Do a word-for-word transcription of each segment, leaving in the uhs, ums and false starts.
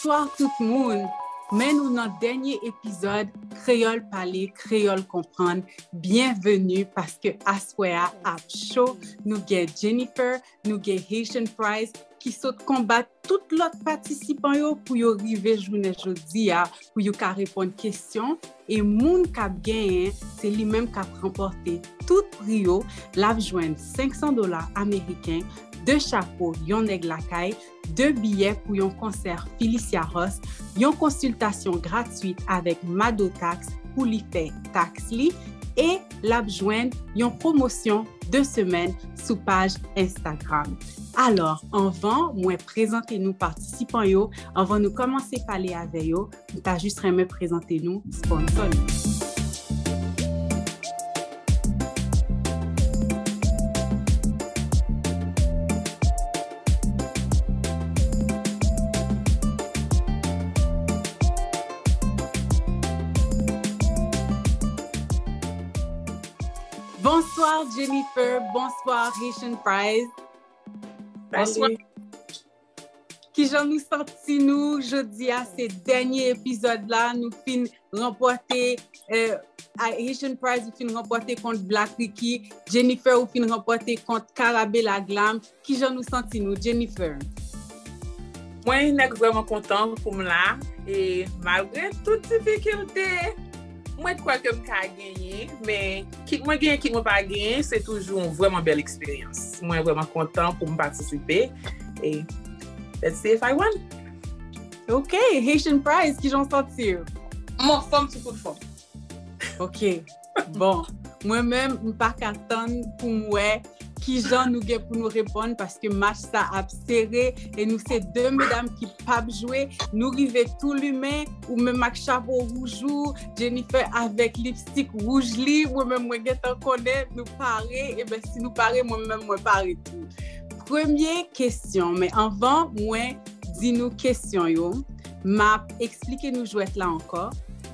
Bonswa tout moun! Men nou nan dènye epizòd Kreyòl Pale, Kreyòl Konprann. Byenveni paske aswè a ap cho. Nou gen Jennifer, nou gen Haitian Price ki sot konbat tout lòt patisipan yo pou yo rive jounen jodi a, pou yo ka reponn kesyon. E moun k ap genyen, se li menm k ap ranpòte tout pri yo. L ap jwenn senk san dola ameriken, de chapo, yon nèg lakay, de biyè pou yon konsè Felicia Ross, yon konsiltasyon gratwit avèk Mado Tax pou li fè taks li, e l ap jwenn yon pwomosyon de semèn sou paj Instagram. Alò, anvan mwen prezante nou patisipan yo, anvan nou kòmanse pale avè yo, m ta jis renmen prezante nou sponsò nou. Bonswa Jennifer, bonswa Haitian Price. Bonswa. Kijan nou santi nou? Jodi a se dènye epizòd la, nou fin ranpòte, eh, Haitian Price, ou fin ranpòte kont Black Ricky, Jennifer, ou fin ranpòte kont Carabella Glam. Kijan nou santi nou, Jennifer? Mwen nèk vrèman kontan pou m la, e malgre tout difikilte, mwen kwè ke m ka genyen, men kit mwen genyen, kit mwen pa genyen, se toujou yon vrèman bèl eksperyans. Mwen vrèman kontan pou m patisipe, e let's see if I win. Ok, Haitian Price, kijan w santi w? M anfòm sou tout fòm. Ok, bon, mwen menm, m pa ka tann pou m wè kijan nou gen pou nou reponn, paske match sa ap sere, e nou se de medam ki p ap jwe. Nou rive tou limen, ou menm ak chapo wouj ou, Jennifer avèk lipstik wouj li, mwen menm mwen gentan konnen nou pare. Ebyen, si nou pare, mwen menm mwen pare tou. Premye kesyon, men anvan mwen di nou kesyon yo, m ap eksplike nou jwèt la ankò.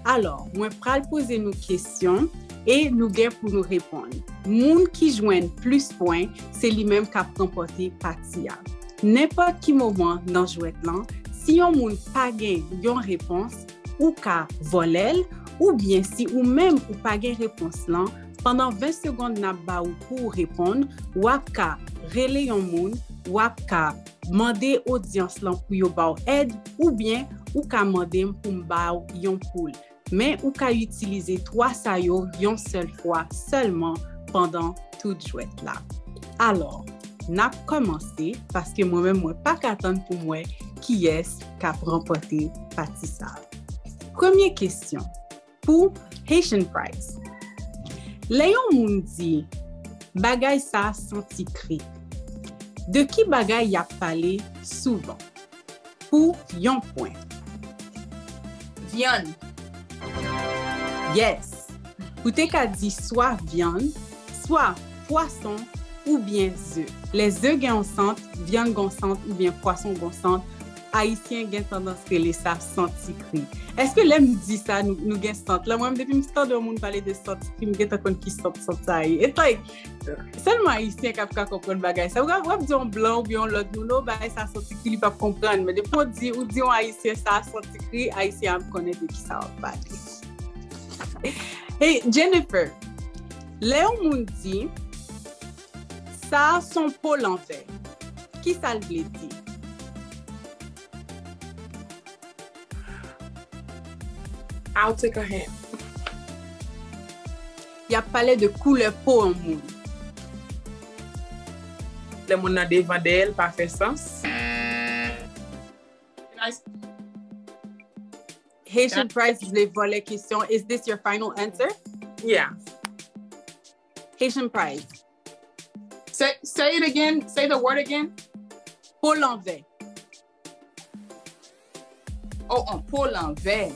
Alò, mwen pral poze nou kesyon e nou gen pou nou reponn. Moun ki jwenn plis pwen, se li menm k ap ranpòte pati a. Nenpòt ki moman nan jwèt lan, si yon moun pa gen yon repons, ou ka vòlè l, oubyen si ou menm ou pa gen repons lan, pandan ven segonn n ap ba ou pou ou reponn, w ap ka rele yon moun, w ap ka mande odyans lan pou yo ba w èd, oubyen ou ka mande m pou m ba w yon poul. Men ou ka itilize twa sa yo yon sèl fwa sèlman pandan tout jwèt la. Alò, n ap kòmanse, paske mwen menm mwen pa ka tann pou m wè kiyès k ap ranpòte pati sa a. Premye kesyon, pou Haitian Price. Lè yon moun di, "Bagay sa a santi kri," de ki bagay y ap pale souvan? Pou yon pwen. Vyann. Yes. Ou te ka di swa vyann, swa pwason oubyen ze. Lè ze gen yon sant, vyann gen yon sant oubyen pwason gen yon sant, Ayisyen gen tandans rele sa santi kri. Èske lè m di sa, nou, nou gen sant lan? Mwen, depi m tande yon moun pale de santi kri, m gentan konn ki sant, sant sa ye. It's like, sèlman Ayisyen k ap ka konprann bagay sa. W ap, w ap di yon blan oubyen yon lòt moun, "Oh, bagay sa santi kri," li p ap konprann. Men depi w di, ou di yon Ayisyen sa santi kri, Ayisyen ap konnen de ki sa w ap pale. Hey, Jennifer, lè yon moun di, "Sa a s on po lanvè," ki sa l vle di? I'll take a hint. Y ap pale de koulè po yon moun. Lè moun nan devan dèyè l pa fè sans. Haitian Price vle vòlè kesyon. Is this your final answer? Yeah. Haitian Price. Say, say it again. Say the word again. Po lanvè. Oh, on po lanvè.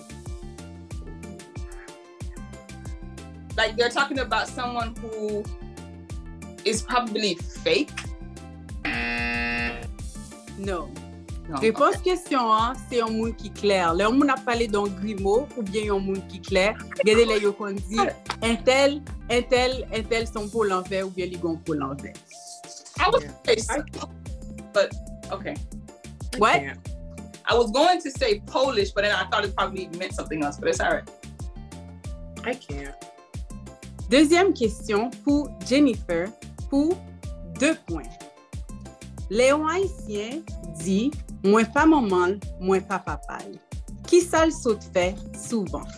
Like, they're talking about someone who is probably fake. No. Repons kesyon an, se yon moun ki klè. Lè yon moun ap pale de yon grimo oubyen yon moun ki klè, gen de lè yo konn di, "Entèl, entèl, entèl s on po lanvè oubyen li gen yon po lanvè." I would say so, but okay. What? I was going to say Polish, but then I thought it probably meant something else, but it's all right. I can't. Dezyèm kesyon pou Jennifer pou de pwen. Lè yon Ayisyen di, "Mwen pa manman l, mwen pa papa l," ki sa l sot fè souvan?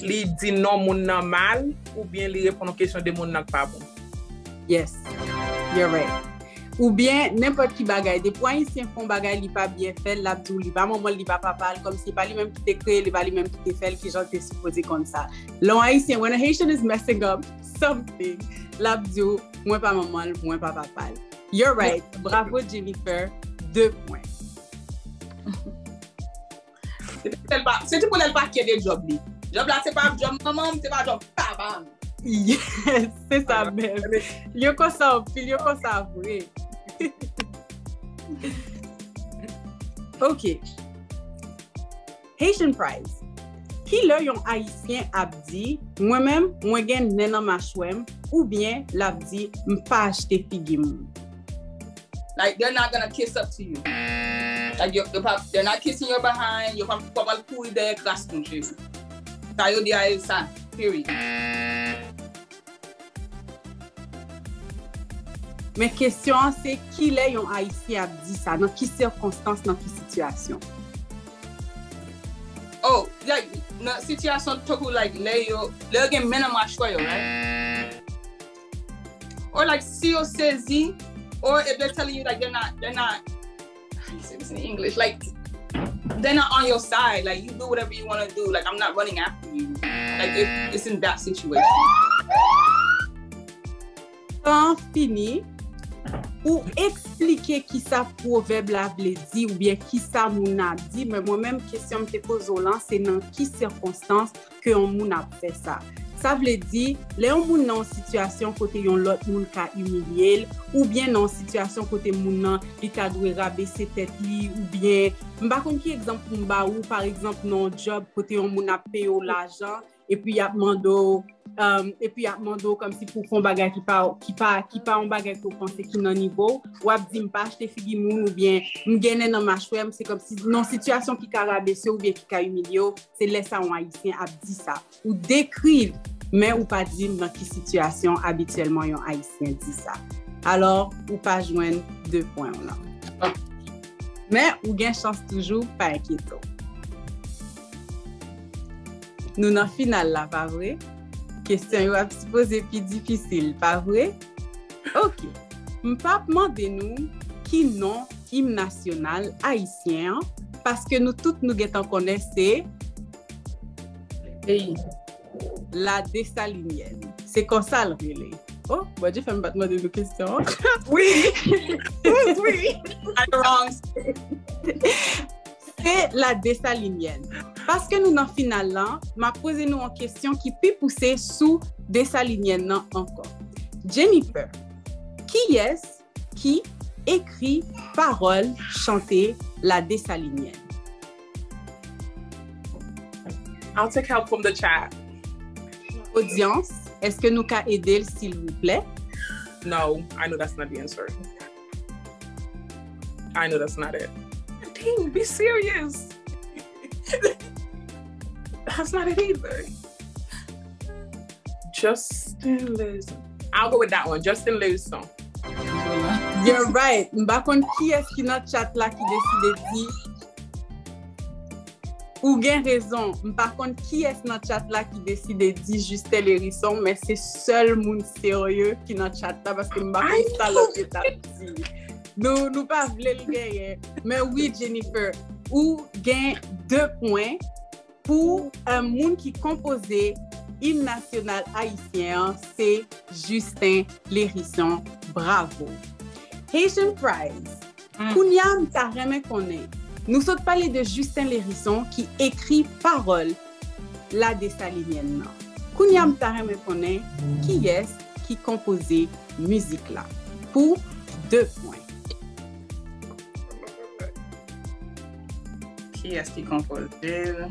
Li di non moun nan mal, oubyen li reponn yon kesyon de moun nan k pa bon. Yes, you're right. Oubyen nenpòt ki bagay. Depi Ayisyen fè yon bagay li pa byen fè l, l ap di w li pa manman l, li pa papa l, kòmsi e pa li menm ki te kreye l, e pa li menm ki te fè l, kijan l te sipoze konn sa. Lè yon Ayisyen, when a Haitian is messing up something, l ap di w, "Mwen pa manman l, mwen pa papa l." You're right. Bravo Jennifer. De pwen. Se te pou lè l pa, se te pou lè l pa kite djòb li. Djòb la se pa djòb manman m, se pa djòb papa m. Yes, se sa menm. Yo konsa anpil, yo konsa vre. Ok. Haitian Prize. Ki lè yon Ayisyen ap di, "Mwen menm, mwen gen nen nan machwè m," oubyen l ap di, "M pa achte figi moun"? Like, they're not gonna kiss up to you. Like, yo, yo pa, they're not kissing your behind. Yo pa, pa pral kouri dèyè kras moun cheve. Sa yo di a e sa. Period. Men kesyon an se ki lè yon Ayisyen ap di sa, nan ki sikonstans, nan ki sitiyasyon? Oh, like, nan sitiyasyon tankou, like, lè yo, lè yo gen men nan machwè yo, right? Or, like, si yo sezi, or if they're telling you, like, they're not, they're not, how do you say this in English? Like, they're not on your side. Like, you do whatever you want to do. Like, I'm not running after you. Like, it, it's in that situation. Tan fini, ou eksplike kisa pwovèb la vle di oubyen kisa moun nan ap di, men mwen menm kesyon m te poze w lan se nan ki sikonstans ke yon moun ap fè sa. Sa vle di, lè yon moun nan yon sitiyasyon kote yon lòt moun ka imilye l, oubyen nan yon sitiyasyon kote moun nan li ta dwe rabese tèt li, oubyen m pa konn ki egzanp pou m ba ou, pa egzanp nan yon djòb kote yon moun ap peye w lajan, epi y ap mande w, um, epi y ap mande w kòmsi pou w fè yon bagay ki pa, ki pa, ki pa yon bagay ke w panse ki nan nivo w, w ap di, "M pa achte figi moun," oubyen, "M gen nen nan machwè m," se kòmsi nan yon sitiyasyon ki ka rabese w oubyen ki ka imilye w, se lè sa yon Ayisyen ap di sa. Ou dekri l, men ou pa di m nan ki sitiyasyon abityèlman yon Ayisyen di sa. Alò, ou pa jwenn de pwen w lan. Men, ou gen chans toujou, pa enkyete w. Nou nan final la, pa vre? Kesyon yo ap sipoze pi difisil, pa vre? Ok. M p ap mande nou ki non im nasyonal ayisyen an, paske nou tout nou gentan konnen se Peyi. La Dessalinienne. Se konsa l rele. Oh, Bondye fè m pa t mande nou kesyon an. Wi. Wi. At the wrong state. Se La Dessalinienne. Paske nou nan final lan, m ap poze nou yon kesyon ki pi pouse sou Dessalinienne nan ankò. Jennifer, kiyès ki ekri pawòl chante La Dessalinienne? I'll take help from the chat. Odyans, èske nou ka ede l, silvouplè? No, I know that's not the answer. I know that's not it. Dang, be serious. That's not it either. Justin Lewison. I'll go with that one. Justin Lewison. You're right. M pa konn kiyès ki nan chat la ki deside di. Ou gen rezon. M pa konn kiyès nan chat la ki deside di Justin Lewison, men se sèl moun serye ki nan chat la paske m pa konn sa lòt yo t ap di. Nou, nou pa vle l genyen. Men wi, Jennifer, ou gen de pwen. Pou, euh, moun ki konpoze im nasyonal ayisyen an, se Justin Lhérisson. Bravo. Haitian Prize. Kounye a, m ta renmen konnen, nou sot pale de Justin Lhérisson ki ekri pawòl La Dessalinienne nan. Kounye a, m ta renmen konnen kiyès ki konpoze mizik la. Pou de pwen. Kiyès ki konpoze l?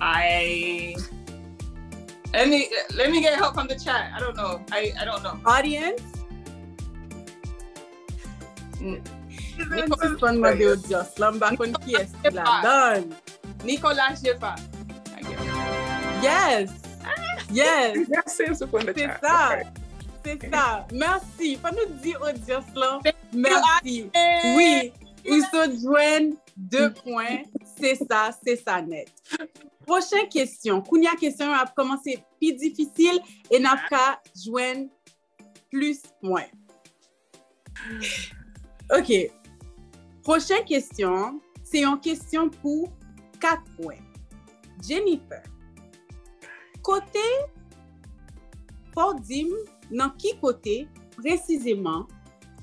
I let me let me get help from the chat. I don't know. I I don't know. Audience, M sispann mande odyans lan, m pa konn kiyès ki ladan. Nicolas Geffard. Yes. Yes. Se sa. Se sa. Mèsi. Fò nou di odyans lan mèsi. Wi. Ou sot jwenn de pwen. Se sa, se sa nèt. Pwochen kesyon. Kounye a kesyon yo ap kòmanse pi difisil e n ap ka jwenn plis pwen. Ok. Pwochen kesyon an, se yon kesyon pou kat pwen. Jennifer, kote, fò w di m nan ki kote presizeman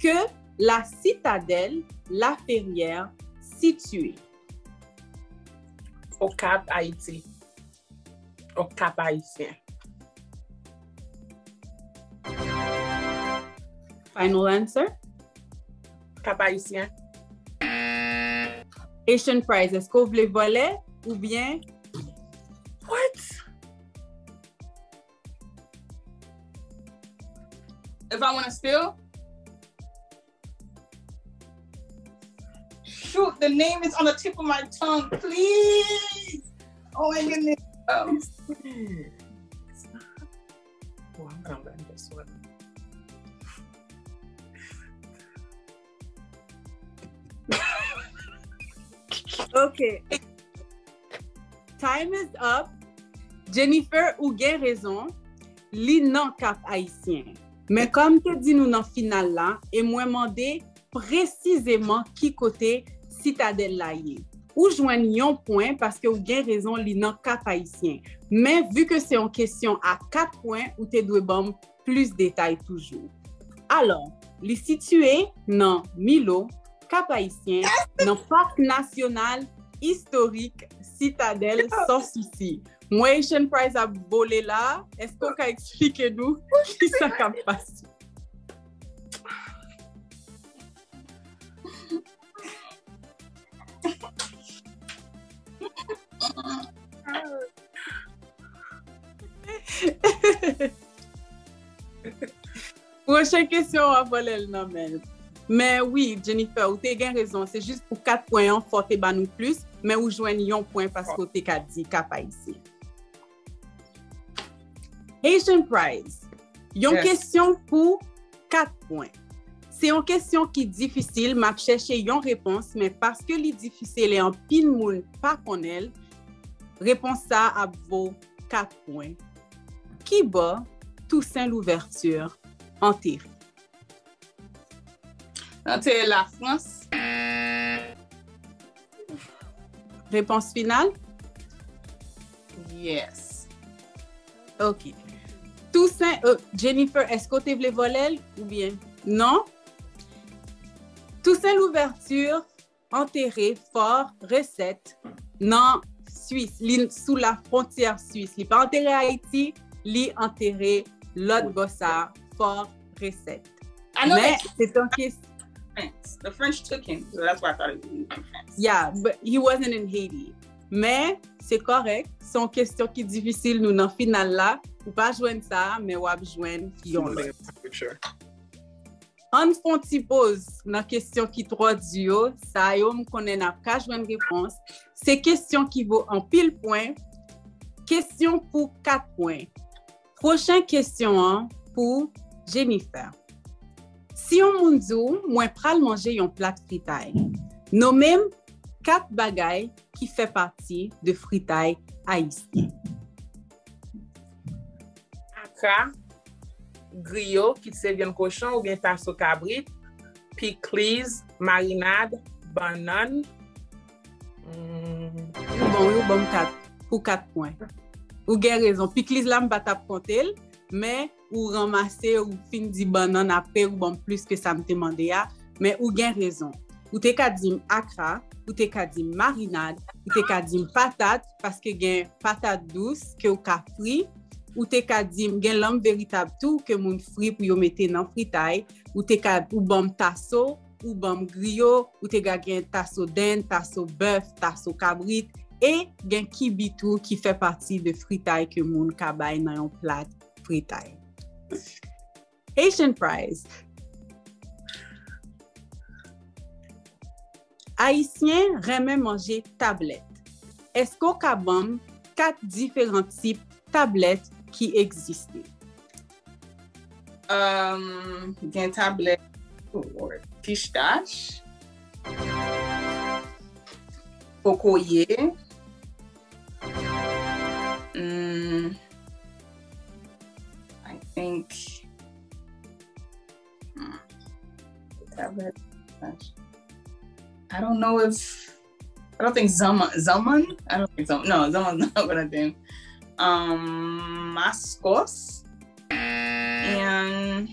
ke la Citadelle La Ferrière sitiye? Okap, Ayiti. Okap Ayisyen. Final answer? Kap Ayisyen. Haitian Price, èske w vle vòlè oubyen? What? If I wanna spill? Shoot, the name is on the tip of my tongue. Please. Oh my goodness. Um, oh, I'm gonna learn this one. Ok. Time is up. Jennifer, ou gen rezon. Li nan Kap Ayisyen. Men kòm m te di nou nan final la, e mwen mande presizeman ki kote Sitadèl la ye. Ou jwenn yon pwen paske ou gen rezon, li nan Kap Ayisyen. Men vi ke se yon kesyon a kat pwen, ou te dwe ban m plis detay toujou. Alò, li sitiye nan Milo, Kap Ayisyen, nan Pak Nasyonal Istorik Sitadèl Sans Souci. M wè Haitian Price ap vole la. Èske w ka eksplike nou ki sa k ap pase? Pwochen kesyon w ap vòlè l nan men l. Men wi, Jennifer, ou te gen rezon. Se jis pou kat pwen an, fò w te ba nou plis, men ou jwenn yon pwen paske w te ka di Kap Ayisyen. Haitian Price. Yon kesyon pou kat pwen. Se yon kesyon ki difisil, m ap chèche yon repons, men paske li difisil e anpil moun pa konnen l, repons sa a ap vo kat pwen. Ki bò Toussaint Louverture antere? Antere Lafrans. Repons final? Yes. Ok. Toussaint, euh, Jennifer, èske w te vle vòlè l oubyen non? Toussaint Louverture antere Fort Recette nan Swis. Li sou la fwontyè Swis. Li pa antere Ayiti, li antere lòt bò sa, Fort Recette. Men, se tanke France. The French took him, so that's why I thought it was in France. Yeah, but he wasn't in Haiti. Men, se kòrèk. Se yon kesyon ki difisil, nou nan final la. Ou pa jwenn sa, men w ap jwenn yon lòt. Ann fè yon ti poz nan kesyon ki twò di yo. Sa yo, m konnen n ap ka jwenn repons. Se kesyon ki vo anpil pwen. Kesyon pou kat pwen. Pwochen kesyon an pou Jennifer. Si yon moun di w, "Mwen pral manje yon plat fritay," nonmen m kat bagay ki fè pati de fritay ayisyen. Akra, griyo, kit se vyann kochon oubyen taso kabrit, pikliz, marinad, bannann. Hmm. Ou bon, wi, ou ban m kat, pou kat pwen. Ou gen rezon. Pikliz la, m pa t ap konte l, men ou ranmase, ou fin di bannann apre, ou ban m plis ke sa m te mande a, men ou gen rezon. Ou te ka di m akra, ou te ka di m marinad, ou te ka di m patat, paske gen patat dous ke ou ka fri, ou te ka di m, gen lanm veritab tou ke moun fri pou yo mete nan fritay, ou te ka, ou ban m taso, ou ban m griyo, ou te ka gen taso dend, taso bèf, taso kabrit, e gen kibi tou ki fè pati de fritay ke moun ka bay nan yon plat fritay. Haitian Price. Ayisyen renmen manje tablèt. Èske w ka ban m kat diferan tip tablèt ki egziste? Um, gen tablèt, oh Lord, pistach, kokoye, mm, I think, hmm, tablèt, pistach. I don't know if I don't think Zaman. Zaman? I don't think Zaman. No, Zaman's not one of them. Um, Maskos. And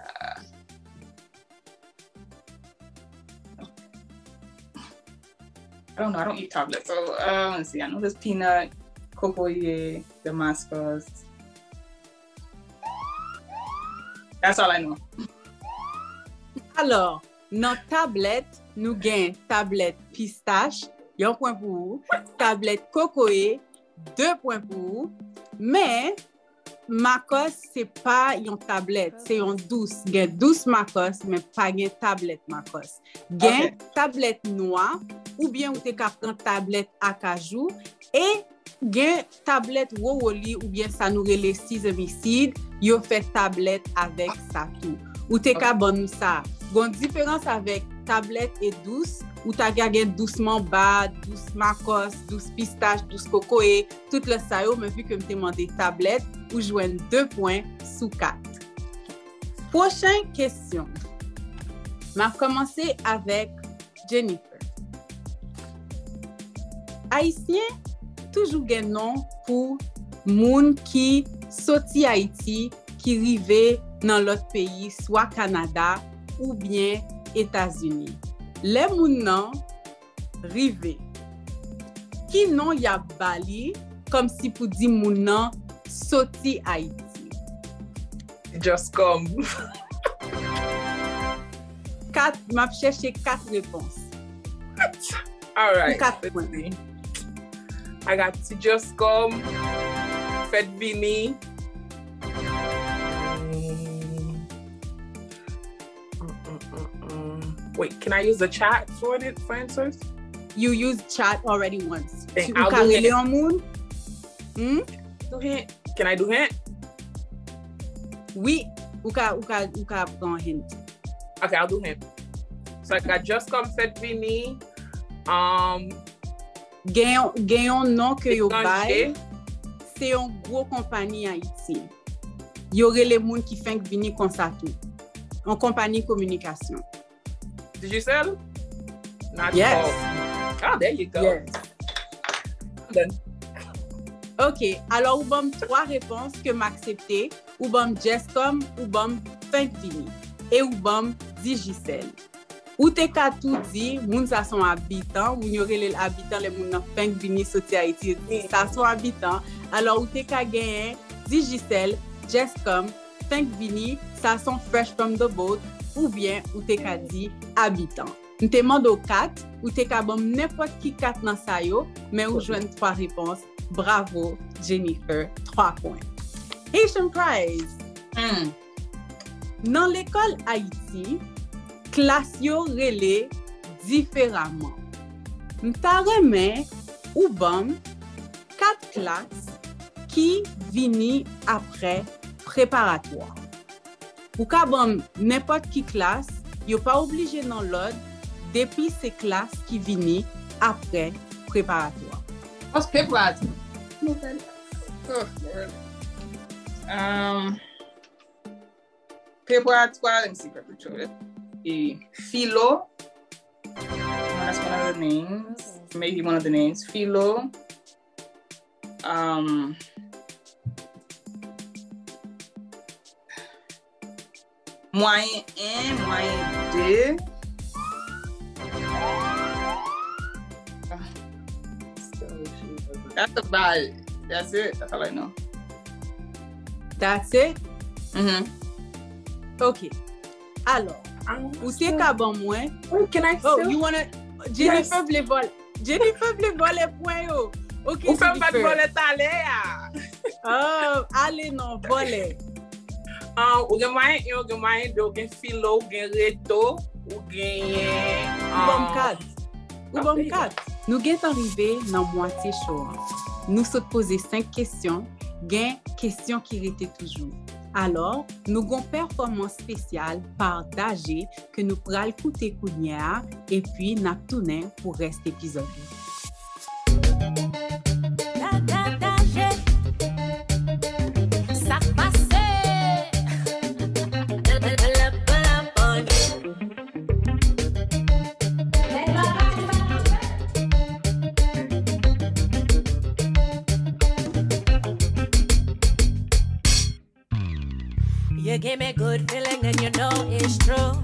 uh, I don't know. I don't eat tablets. So uh, let's see. I know there's peanut, kokoye, Damascus. That's all I know. Alò, nan tablèt, nou gen tablèt pistach, yon pwen pou ou, tablèt kokoye, de pwen pou ou, men Makòs se pa yon tablèt, se yon dous. Gen dous Makòs, men pa gen tablèt Makòs. Gen okay. Tablèt nwa, oubyen ou te ka pran tablèt akajou, e gen tablèt wowoli oubyen sa nou rele sesame seed, yo fè tablèt avèk sa tou. Ou te ka ban m sa. Gon diferans avèk tablèt e dous, ou ta ka gen dous manba, dous makòs, dous pistach, dous kokoye, tout lòt sa yo, men vi ke m te mande tablèt, ou jwenn de pwen sou kat. Pwochen kesyon. M ap kòmanse avèk Jennifer. Ayisyen toujou gen non pou moun ki soti Ayiti, ki rive nan lòt peyi, swa Kanada oubyen Etazini. Lè moun nan rive, ki non y ap ba li kòmsi pou di moun nan soti Ayiti? Just come. Kat, m ap chèche kat repons. Alright. Kat pwen. I got to just come. Fèt vini. Mm. Mm, mm, mm, mm. Wait, can I use the chat for it, for answers? You used chat already once. Ou ka rele yon moun? Hmm? Do hint. Can I do hint? Wi, ou ka, ou ka, ou ka pran hint. Okay, I'll do hint. So I got just come, fèt vini. Um, gen yon non ke yo bay. Se yon gwo konpanyi Ayiti. Yo rele moun ki fenk vini konsa tou. Yon konpanyi kominikasyon. Digicel? Not yes. Ah, there you go. Yes. Done. Ok, alò ou ban m twa repons ke m aksepte. Ou ban m Jescom, ou ban m fenk vini. E ou ban m Digicel. Ou te ka tou di moun sa se yon abitan, moun yo rele l abitan lè moun nan fenk vini soti Ayiti, yo di sa se yon abitan. Alò ou te ka genyen Digicel, Jescom, fenk vini, sa se yon fresh from the boat, oubyen ou te ka di abitan. M te mande w kat, ou te ka ban m nenpòt ki kat nan sa yo, men ou jwenn twa repons. Bravo, Jennifer, twa pwen. Haitian Prize. Hmm. Nan lekòl Ayiti, klas yo rele diferaman. M ta renmen ou ban m kat klas ki vini apre preparatwa. Ou ka ban m nenpòt ki klas, yo pa oblije nan lòd, depi se klas ki vini apre preparatwa. What's preparatwa? Um, preparatwa, let me see, preparatory. E filo. That's one of the names. Maybe one of the names. Filo. Um, mwayen en, mwayen de. That's about it. That's it. That's all I know. That's it? Mm-hmm. Ok. Alò, ou te ka ban mwen. Wait, can I still? Oh, you wanna Jennifer vle vòlè. Jennifer vle vòlè pwen yo. Ok, ou fè m bat vòlè talè a. Oh, ale non, vòlè. Ah, ou gen mwayen en, ou gen mwayen de, ou gen filo, ou gen reto, ou genyen. Ou ban m ah, kat. Ou ban m kat. Nou gentan rive nan mwatye show an. Nou sot poze senk kesyon, gen kesyon ki rete toujou. Alò, nou gon pèfòmans espesyal pataje ke nou pral koute kounye a, epi n ap tounen pou rès epizòd yo. Sa k pase? You give me good feeling and you know it's true.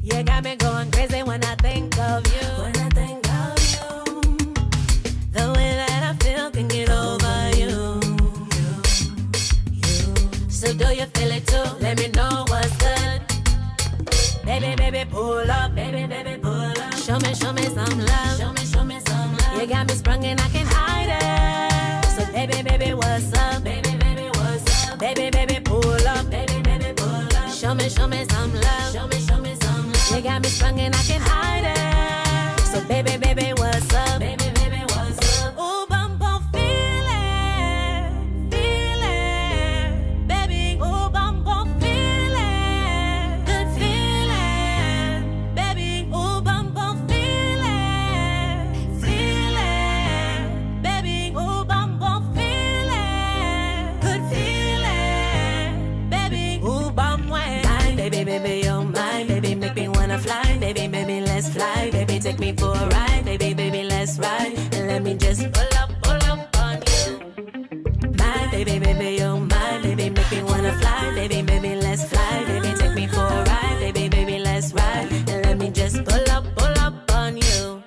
You got me going crazy when I think of you. When I think of you. The way that I feel thinking over you. You. So do you feel it too? Let me know what's good. Baby, baby, pull up. Baby, baby, pull up. Show me, show me some love. Show me, show me some love. You got me sprung and I can't hide it. So baby, baby, what's up? Baby, baby, what's up? Baby, baby, pull up. Baby, baby, pull up. Show me, show me some love. Show me, show me some love. You got me sprung and I can't hide it. So baby, baby, what's up? Baby, baby, what's up? Ooh, bum, bum, feeling, feeling, baby. Ooh, bum, bum, feeling, good feeling, baby. Ooh, bum, bum, feeling, feeling, baby. Ooh, bum, bum, feeling, good feeling, baby. Ooh, bum, mwen. Mine, baby, baby, you're mine, baby, make me wanna fly, baby, baby, let's fly, baby, take me for a ride, baby, baby, let's ride, and let me just pull up, pull up on you. My baby, baby, you're my baby, make me wanna fly, baby, baby, let's fly, baby, take me for a ride, baby, baby, let's ride, and let me just pull up, pull up on you.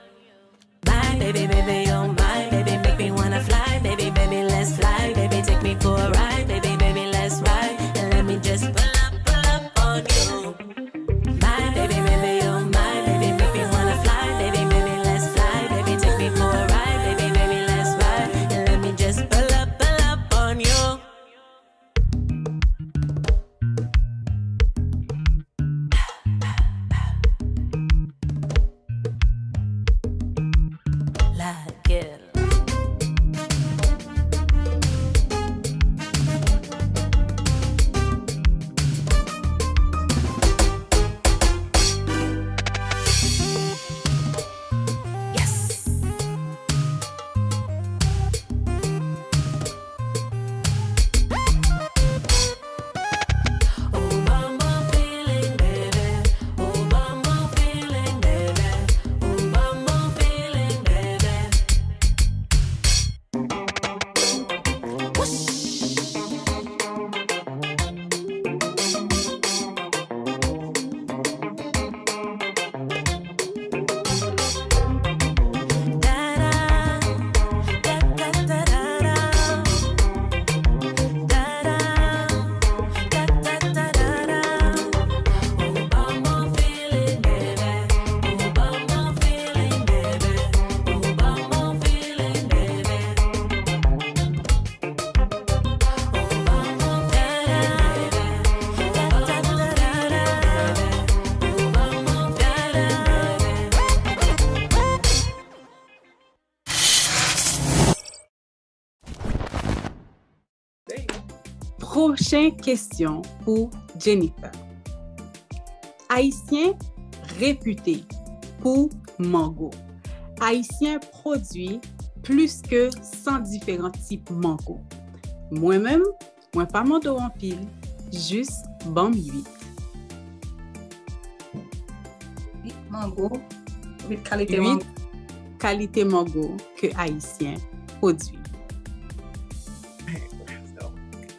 My baby, baby, you're my baby, make me wanna fly, baby, baby, let's fly, baby, take me for a ride, baby, baby, let's ride, and let me just pull up, pull up on you. My baby, baby, you're my baby, make me wanna fly, baby, baby, let's fly, baby, take me for a ride, baby, baby, let's ride, and let me just pull up, pull up on you. La gueule. Yes. Pwochen kesyon pou Jennifer. Ayisyen repite pou mango. Ayisyen pwodui plis ke san diferan tip mango. Mwen menm, mwen pa mande w anpil, jis ban m uit. Uit mango, uit kalite mango. Uit kalite mango ke Ayisyen pwodui.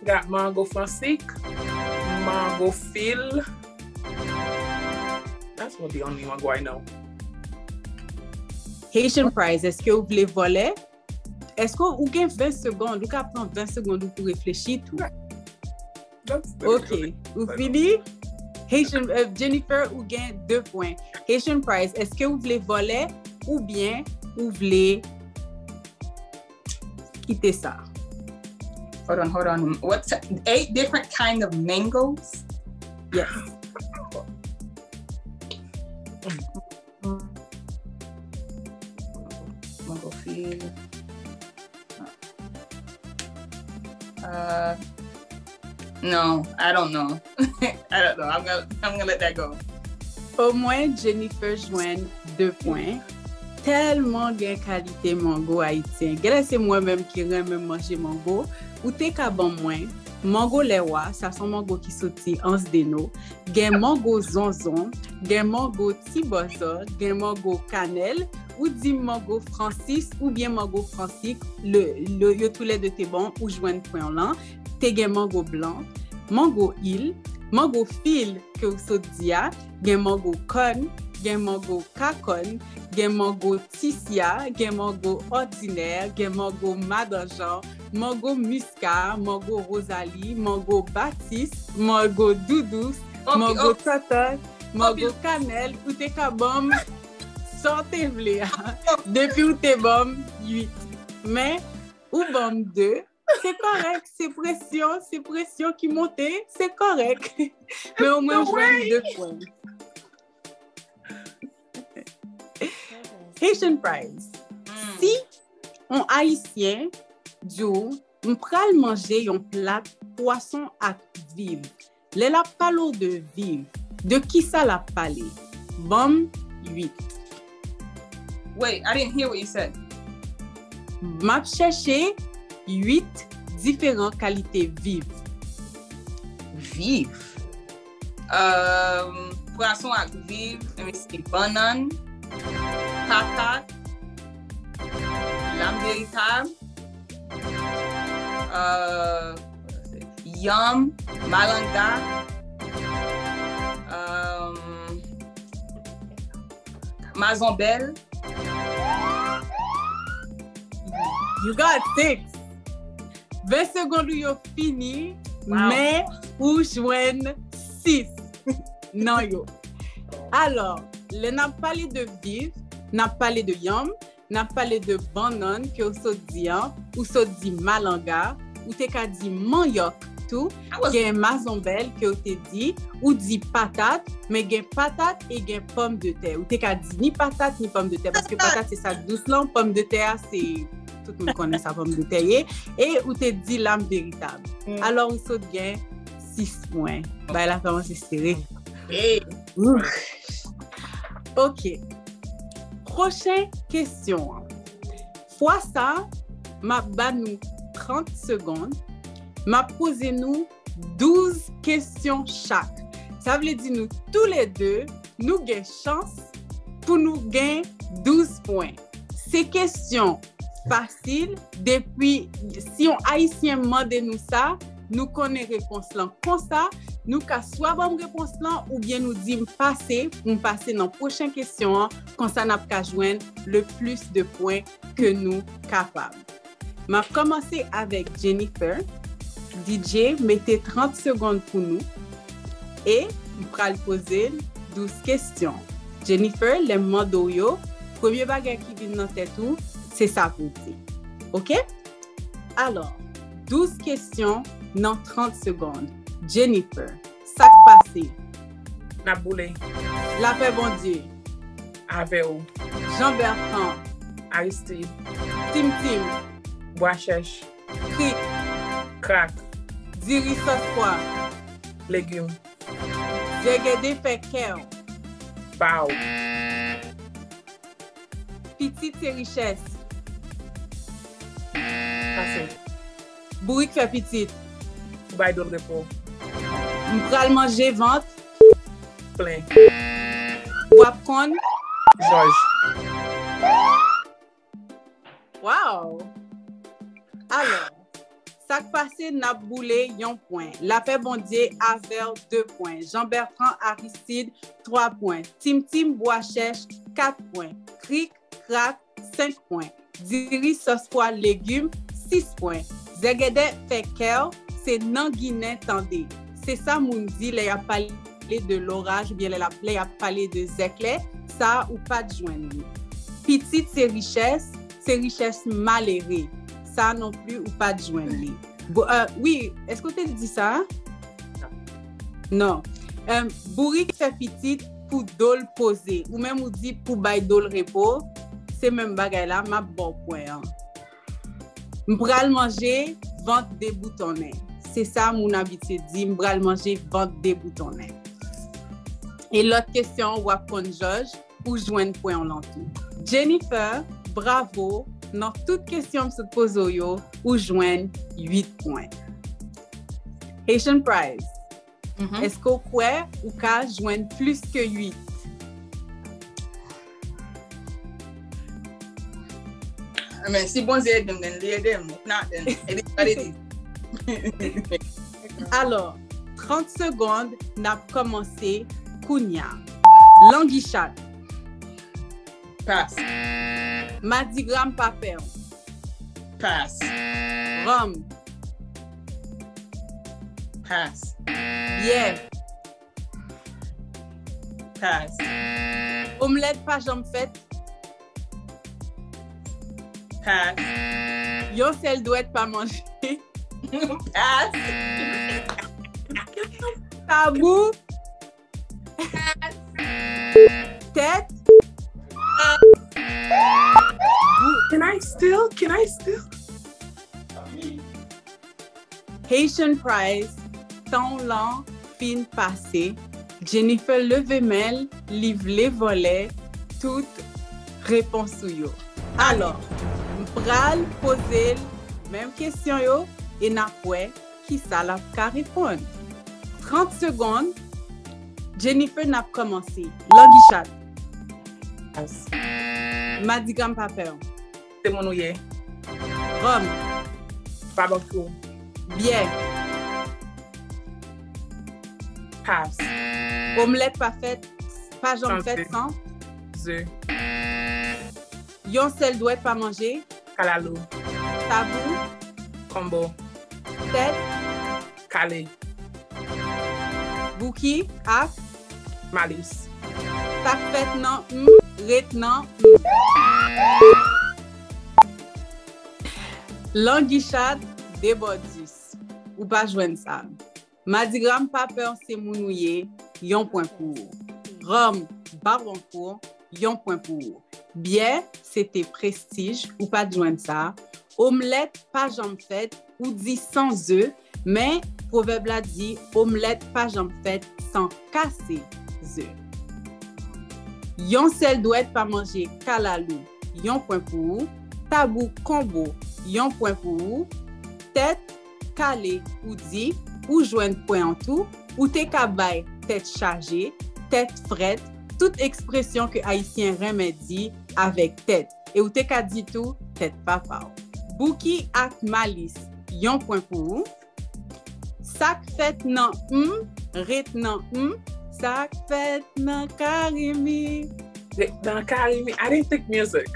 Got mango Fransik, mango Fil. That's not the only mango I know. Haitian Price, èske ou vle vòlè? Èske ou gen ven segonn? Ou ka pran ven segonn ou pou reflechi tou. Ok, ou fini? Haitian, euh, Jennifer, ou gen de pwen. Haitian Price, èske ou vle vòlè oubyen ou vle kite sa? Hold on, hold on. What's eight different kind of mangoes? Yes. Mango fig. Uh, no, I don't know. I don't know. I'm gonna, I'm gonna let that go. Omwen Jennifer jwenn de pwen. Tèlman gen kalite mango ayisyen. Genlè se mwen menm ki renmen manje mango. Ou te ka ban mwen mango lèwa, sa se yon mango ki soti Anse des Noix. Gen mango zonzon, gen mango ti bòzò, gen mango kanèl. Ou di mango fransis oubyen mango fransik, le, le, yo toulède te bon, ou jwenn pwen w lan. Te gen mango blan, mango il, mango fil ke w sot di a, gen mango kòn, gen mango kakòn, gen mango tisya, gen mango òdinè, gen mango madanjan, mango miska, mango rozali, mango batis, mango doudous, mango tòtòt, mango kanèl, ou te ka ban m sa w te vle a. Depi w te ban m uit. Men, ou ban m de. Se kòrèk, se presyon, se presyon ki monte, se kòrèk. Men omwen w jwenn de pwen. Haitian Prize. Si yon Ayisyen di w, "M pral manje yon plat pwason ak viv." Lè l ap pale w de viv, de kisa l ap pale? Ban m uit. Wait, I didn't hear what you said. M ap chèche uit diferan kalite viv. Viv. Um, pwason ak viv, let me see, bannann, patat, lam veritab, uh, yanm, malanga, um, mazonbèl. You got six. Ven segonn ou yo fini, men ou jwenn sis nan yo. Alò, lè n ap pale de viv, n ap pale de yanm, n ap pale de bannann ke w sot di an, ou sot di malanga, ou te ka di manyòk tou, gen mazonbèl ke w te di, ou di patat, men gen patat e gen pòmdetè. Ou te ka di ni patat ni pòmdetè, paske patat se sa k dous lan, pòmdetè a se, tout moun konnen sa pòmdetè ye, e ou te di lam veritab. Alò ou sot gen sis pwen. Bagay la kòmanse sere. Ok. Pwochen kesyon an. Fwa sa, m ap ba nou trant segonn. M ap poze nou douz kesyon chak. Sa vle di nou toulede, nou gen chans pou nou gen douz pwen. Se kesyon fasil, depi si yon Ayisyen mande nou sa, nou konnen repons lan konsa, nou ka swa ban m repons lan oubyen nou di m pase, pou m pase nan pwochen kesyon an, konsa n ap ka jwenn le plis de pwen ke nou kapab. M ap kòmanse avèk Jennifer. D J, mete trant segonn pou nou. E m pral poze l douz kesyon. Jennifer, lè m mande w yo, premye bagay ki vin nan tèt ou, se sa pou w di. Oke? Alò, douz kesyon nan trant segonn. Jennifer, sa k pase? N ap boule. Lapè Bondye. Avè w. Jean Bertrand. Aristide. Tim Tim. Bwa chèch. Krik. Krak. Diri sòs pwa. Legim. Zegede fè kè w. Baw. Pitit se richès. Pase. Bourik fè pitit. Ou bay dwòl repo. M pral manje vant. Plen. W ap konn. Jòj. Wow! Alò, sa k pase, n ap boule yon pwen. Lapè Bondye avè w, de pwen. Jean Bertrand Aristide, twa pwen. Tim Tim Bwa Chèch, kat pwen. Krik Krak, senk pwen. Diri sòs pwa legim, sis pwen. Zègèdè fè kè w, se nan Ginen tande. Se sa moun di lè y ap pale de loraj oubyen lè, lè y ap pale de zèklè, sa a ou pa t jwenn li. Pitit se richès, se richès malere. Sa a non pli ou pa t jwenn li. Bo- euh, wi, èske w te di sa? Non. Euh, bourik fè pitit pou do l poze. Ou menm ou di pou bay do l repo, se menm bagay la, m ap ba w pwen an. M pral manje vant deboutonnen. Se sa moun abitye di, m pral manje vant deboutonnen. E lòt kesyon, w ap konn jòj, ou jwenn pwen w lan tou. Jennifer, bravo, nan tout kesyon m sot poze w yo, ou jwenn uit pwen. Haitian Prize, èske w kwè ou ka jwenn plis ke uit? Men si Bondye ede m, then li ede m. If not, then it is what it is. Alò, trant segonn, n ap kòmanse kounya. Langi chat. Pas. Madigra m pa pè w. Pas. Ranm. Pas. Byè. Pas. Omlèt pa janm fèt. Pas. Yon sèl dwèt pa manje. Pas. Tabou. Tèt. Can I still? Can I still? Haitian Prize, tan w lan fin pase. Jennifer leve men l, li vle vòlè tout repons ou yo. Alò, m pral poze l menm kesyon yo e n ap wè kisa l ap ka reponn. Trant segonn, Jennifer, n ap kòmanse. Langi chat. Pas. Madigra m pa pè w. Se moun ou ye. Ranm. Pa bankou. Byè. Pas. Omlèt pa fèt, pa janm San fèt ze. San Ze. Yon sèl dwèt pa manje. Kalalou. Tabou. Konbo. Tèt. Kale. Bouki ak Malis. Sa k fèt nan m ret nan m. Langi chat, debòdis. Ou pa jwenn sa. Madigra m pa pè w, se moun ou ye, yon pwen pou ou. Ranm, Babankou, yon pwen pou ou. Byè, se te Prestij, ou pa t jwenn sa. Omlèt pa janm fèt, ou di san ze, men pwovèb la di omlèt pa janm fèt san kase ze. Yon sèl dwèt pa manje kalalou, yon pwen pou ou. Tabou konbo, yon pwen pou ou. Tèt kale, ou di, ou jwenn pwen an tou. Ou te ka bay tèt chaje, tèt frèt, tout ekspresyon ke Ayisyen renmen di avèk tèt. E ou te ka di tou tèt papa w. Bouki ak Malis, yon pwen pou ou. Sa k fèt nan m ret nan m. Sa k fèt nan Karimi. Nan Karimi, I didn't think music.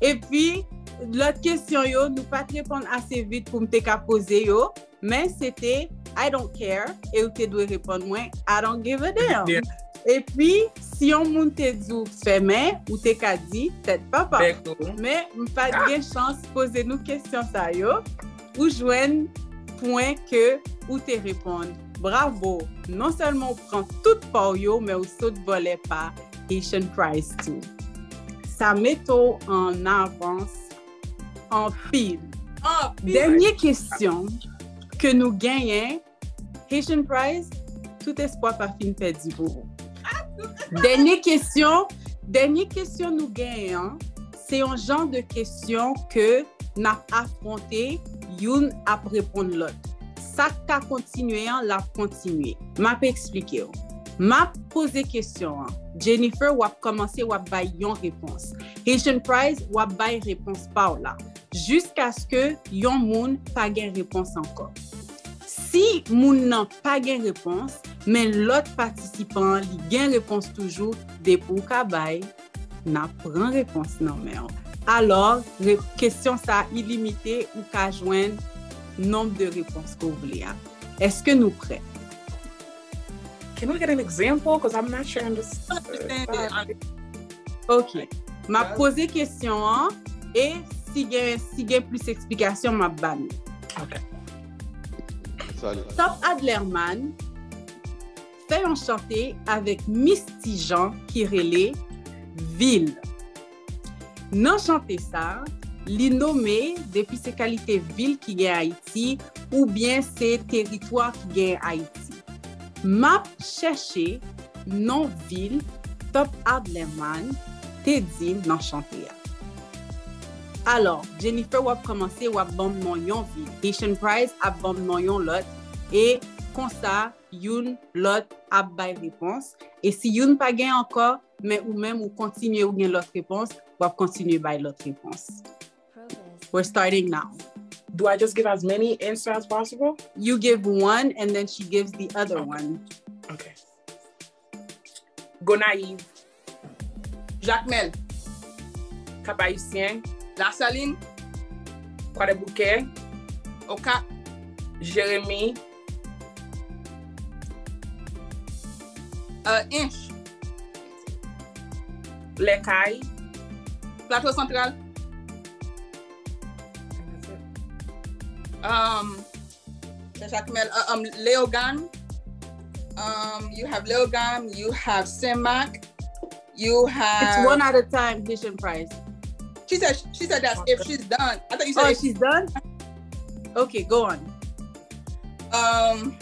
Epi, lòt kesyon yo, nou pa t reponn ase vit pou m te ka poze yo, men se te I don't care, e ou te dwe reponn mwen I don't give a damn. Epi, si yon moun te di w fèmen, ou te ka di tèt papa. Bèk ou. Men, m pa t gen chans poze nou kesyon sa yo. Ou jwenn pwen ke ou te reponn. Bravo! Non sèlman ou pran tout pa w yo, men ou sot vòlè pa Haitian Prize tou. Sa mete w an avans anpil. Anpil. Dènye kesyon ke nou genyen, Haitian Prize, tout espwa pa fin pèdi pou ou. Dènye kesyon, dènye kesyon nou genyen an, se yon jan de kesyon ke n ap afwonte, youn ap reponn lòt. Sa k ka kontinye an, l ap kontinye. M ap eksplike w. M ap poze kesyon an. Jennifer, w ap kòmanse, w ap bay yon repons. Haitian Prize, w ap bay repons pa w la. Jiskaske yon moun pa gen repons ankò. Si moun nan pa gen repons, men lòt patisipan an li gen repons toujou, depi w ka bay, n ap pran repons nan men w. Alò, re- kesyon sa a ilimite, ou ka jwenn nonb de repons ke w vle a. Èske nou prè? Can we get an example? Because I'm not sure I understand. Ok. M ap poze kesyon an e si gen, si gen plis eksplikasyon, m ap ba nou. Ok. Top Adlerman fè yon chante avèk Misty Jean ki rele Vil. Nan chante sa, li nome depi se kalite vil ki gen Ayiti oubyen se teritwa ki gen Ayiti. M ap chèche non vil Top Adlerman te di nan chante a. Alò, Jennifer, w ap kòmanse, w ap ban m non yon vil. Haitian Price ap ban m non yon lòt. E konsa, youn, lòt ap bay repons. E si youn pa gen ankò, men ou menm ou kontinye ou gen lòt repons, w ap kontinye bay lòt repons. We're starting now. Do I just give as many answers as possible? You give one and then she gives the other one. Okay. Gonayiv, Jakmèl, Kap Ayisyen, Lasalin, Kwadèboukè, Okap, Jeremi, uh, Ench, Lèkay, Plato Santral, um, Jakmèl, uh, um, Leyogàn, um, you have Leyogàn, you have Senmak, you have. It's one at a time, Haitian Price. She said she said that if she's done. I thought you said Oh, if she's done? Okay, go on. Um,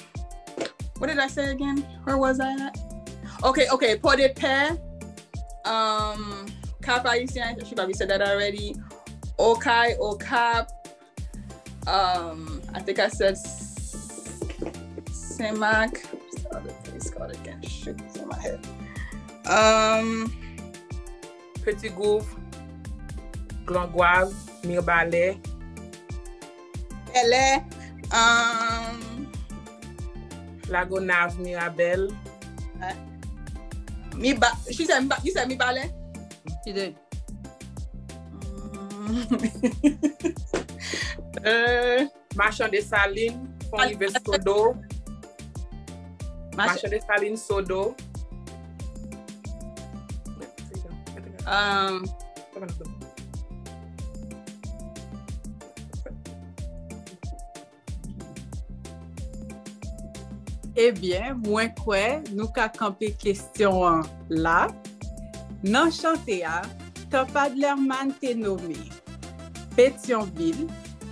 what did I say again? Where was I at? Okay, okay. Port de Paix, um, Cap Haïtien. She probably said that already. Okay, Okap. Um, I think I said Saint Marc. What's the other place called again? Shoot, it's in my head. Um, Petit Goûve, Glangwav, Mibalè, Bèlè, um, Lagonav, Mirabel, Miba, she said Miba, you said Mibalè? She did. Euh, Machan Desalin, Fon Rive, Sodo, Machan Desalin, Sodo. Um, Ebyen, mwen kwè nou ka kanpe kesyon an la. Nan chante a, Top Adlerman te nome Petyonvil,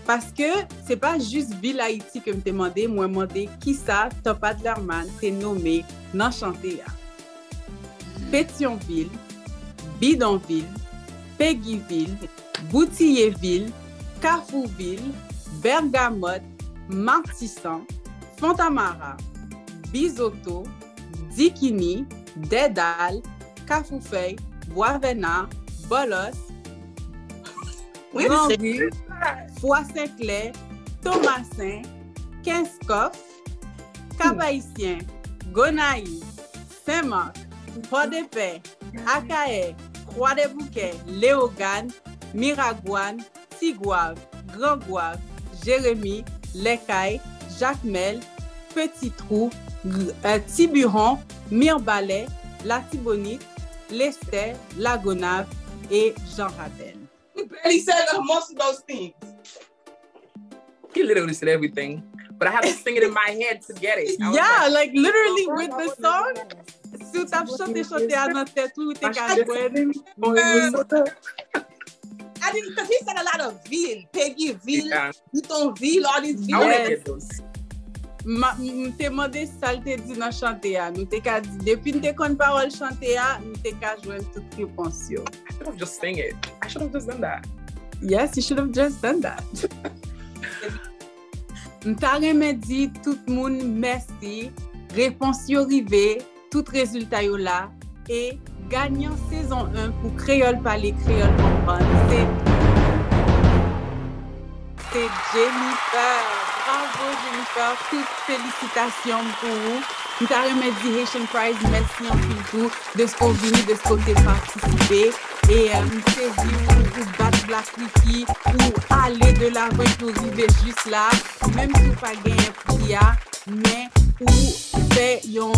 paske se pa jis vil Ayiti ke m te mande, mwen mande kisa Top Adlerman te nome nan chante a. Petyonvil, Bidonvil, Pegivil, Boutiyevil, Kafouvil, Bègamòt, Matisan, Fontamara, Bizoto, Dikini, Dèdal, Kafoufèy, Bwavèna, Bòlòs, Granri, Fwa Senklè, Tomasen, Kenskòf, Kap Ayisyen, Gonayiv, Senmak, Pòdepè, Akayè, Kwadèboukè, Leyogàn, Miragwàn, Tigwav, Grangwav, Jeremi, Lèkay, Jakmèl, Peti Twou, Tibiwon, Mibalè, Latibonit, Lestè, Lagonav e Jan Raven. You barely said most of those things. He literally said everything, but I had to sing it in my head to get it. Yeah, like literally with the song. Si w t ap chante chante a nan tèt ou, ou te ka jwenn. I didn't, because he said a lot of ville, Peggy ville, Bidonville, all these villes. I want to get those. M te mande sa l te di nan chante a. Nou te ka di, depi n te konn pawòl chante a, nou te ka jwenn tout repons yo. I should have just sang it. I should have just done that. Yes, you should have just done that. M ta renmen di tout moun mèsi. Repons yo rive, tout rezilta yo la. E ganyan sezon en pou Kreyòl Pale, Kreyòl Konprann, se, se Jennifer. Bravo Jennifer, tout felisitasyon pou ou. M ta renmen di Haitian Price mèsi anpil tou dèske w vini, dèske w te patisipe. E m sezi ou, ou bat Black Ricky, ou ale de lavan epi w rive jis la. Menm si w pa genyen pri a, men ou fè yon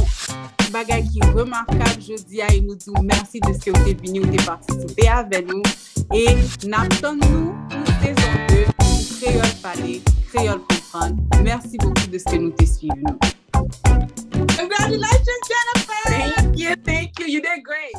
bagay ki remakab jodi a e nou di w mèsi dèske w te vini, w te patisipe avè nou. E n ap tann nou pou sezon de pou Kreyòl Pale, Kreyòl Konprann. Mèsi bokou dèske nou te swiv nou. Congratulations, Jennifer! Thank you, thank you. You did great.